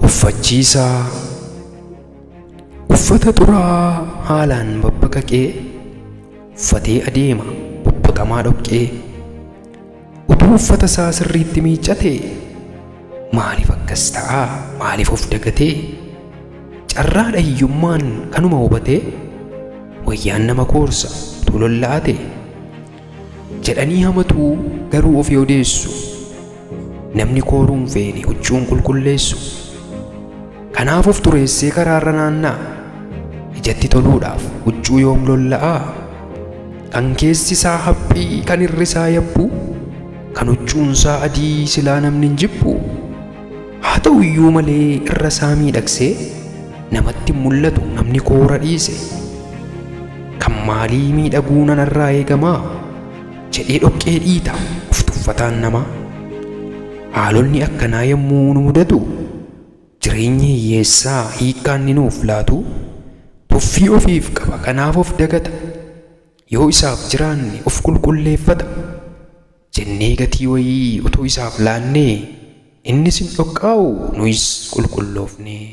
Uffachiisaa Uffata xuraa'aa haalaan babbaqaqee uffatee adeema bobboxamaa dhoqqee. Utuu uffata isaa sirriitti miiccatee maaliif akkas ta'aa maaliif of dagatee? Carraadha hiyyummaan kanuma hubatee wayyaan nama koorsa utuu lolla'ate. Jedhanii hamatuu garuu ofii odeessu. Namni kooruu hin feene huccuun qulqulleessu. Kanaaf of xureessee karaarra naanna'a. Ijatti toluudhaaf huccuu yoom lolla'aa? Kan keessi isaa haphii kan irri isaa yabbu, kan huccuun isaa adii silaa namni hin jibbu. Haa ta'u iyyuu malee irra isaa miidhagsee namatti hin mul'atu namni koora dhiise. Kan maalii miidhaguu nanarraa eegamaa? Jedhee dhoqqee dhiita of tuffataan namaa. Haalonni akkanaa yommuu nu mudatu jireenyi hiyyeessaa hiikkaa inni nuuf laatu tuffii ofiif qaba kanaaf of dagata. Yoo isaaf jiraanne of qulqulleeffata. Jennee gatii wayii utuu isaaf laannee innis hin dhoqqaa'u nuyis qulqulloofnee.